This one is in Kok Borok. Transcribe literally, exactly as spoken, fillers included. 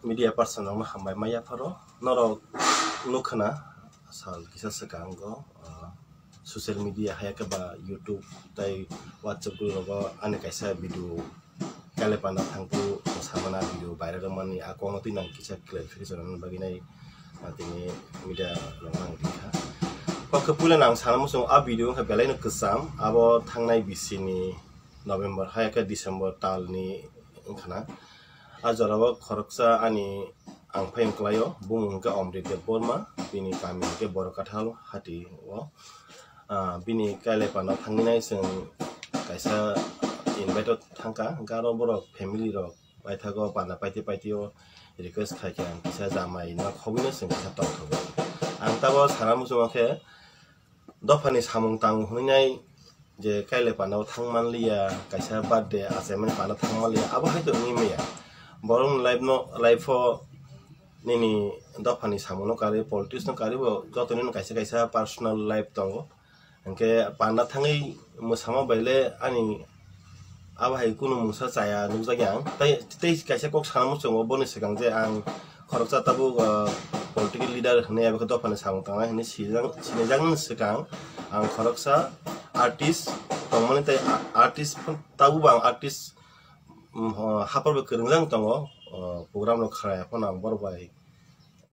Media person rokno hambai ma yapharo, norok nukha na sal kisa swkango, ah, social media hai khe ba YouTube tei WhatsApp group rogo ani kaisa video Kailai Panda thangphuru samana video viral wngmani a kokno twi nang kisa clarification rwna bagwi nai, ah, tini media rok nang tongkha. Kok khe puila nang sana muchung a video wngkha belai no kwcham, abo thangnai bisini November hai khe December talni wngkhana. A jorao khoroksa ani ang phai wngkhlaio, bumung hwnkhe Omrit Debbarma, bini kami hwnkhe Borokathal hati o. Ah, bini Kailai Panda thangwi nai chwng kaisa invite o thangkha, hwnkhe aro borok family rok paithago panda paiti paiti o request khaikhe ang kisa jamai no khobwino chwng kisa tongthogo. Ang tabo sana muchungo khe dophani samung tang hwnwi nai je Kailai Panda o thang manliya, kaisa birthday achaimani panda thang manliya, abo hai to wngwi maya. Borokni life no, life o nini dophani samung no karwi, politics no karwi bo joto nini kaisa kaisa personal life tongo. Hwnkhe panda thangwi mwsama bai le ani abo hai kunu mungsa chaya nukjakya ang. Tei, tei kaisa kok sana muchungo boni swkang je ang khoroksa tabuk, ah, political leader hwnwi abo khe dophani samung tangnai hwnwi sijak-, sinijaknani swkang ang khoroksa artist tongmani tei a-, artist phano tabukbo ang artist, mm, ho-, haphar bai kwrwngjak tongo, ah, program rok khlai phano ang borok bai